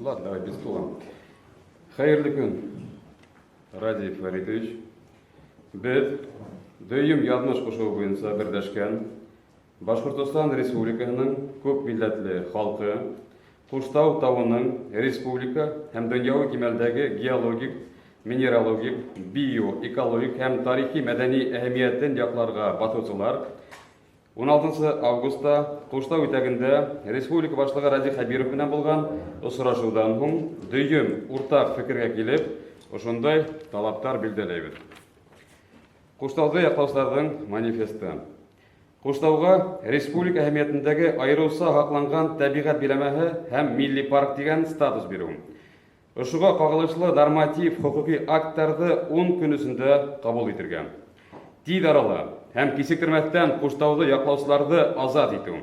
Ладно, давай без стула. Хәйерле көн, Радий Фаритович. Беҙ дөйөм яҙмыш ҡушыуы буйынса берләшкән Башҡортостан Республикаһының күп милләтле халҡы Ҡуштау тауының республика һәм донъяуи кимәлдәге геологик, минералогик, био, экологик һәм тарихи-мәҙәни әһәмиәтен яҡларға баҫыусылар 16 августта Ҡуштау итәгендә республика башлығы Радий Хәбиров менән булған осрашыуҙан һуң дөйөм уртаҡ фекергә килеп, ошондай талаптар билдәләйбеҙ. Ҡуштауҙы яҡлаусыларҙың манифесты. Ҡуштауға республика әһәмиәтендәге айырыуса һаҡланған тәбиғәт биләмәһе һәм милли парк тигән статус биреү. Ошоға ҡағылышлы норматив хоҡуҡи акттарҙы 10 көн эсендә ҡабул итергә. Тиҙ арала һәм кисектермәҫтән Ҡуштауҙы яҡлаусыларҙы азат итеү.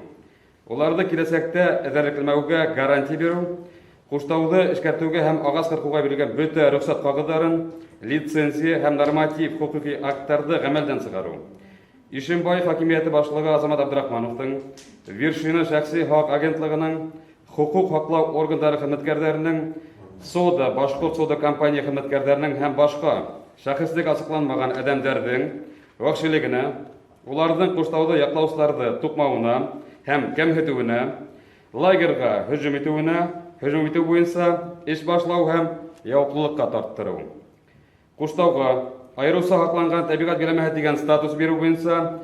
Уларҙы киләсәктә эҙәрлекләмәүгә гарантия биреү, Ҡуштауҙы эшкәртеүгә һәм ағас ҡырҡыуға бирелгән бөтә рөхсәт ҡағыҙҙарын, лицензия һәм норматив хоҡуҡи акттарҙы ғәмәлдән сығарыу. Ишембай хакимиәте башлығы Азамат Абдрахмановтың, Вершина шәхси һаҡ агентлығының, хоҡуҡ һаҡлау органдары хеҙмәткәрҙәренең, Сода, Башҡорт сода компания хеҙмәткәрҙәренең һәм башҡа шәхеслек асыҡланмаған әҙәмдәрҙең вәхшилегенә, уларҙың Ҡуштауҙы яҡлаусыларҙы туҡмауына һәм кәмһетеүенә, лагерға һөжүм итеүенә, һөжүм итеү буйынса эш башлау һәм яуаплылыҡҡа тарттырыу. Ҡуштауға айырыуса һаҡланған тәбиғәт биләмәһе тигән статус биреү буйынса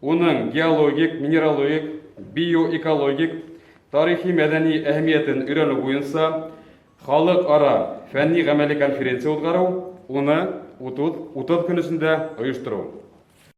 уның геологик, минералогик, биоэкологик, тарихи-мәҙәни әһәмиәтен өйрәнеү буйынса халыҡ-ара фәнни-ғәмәли конференция уҙғарыу, уны 30 көн эсендә ойоштороу.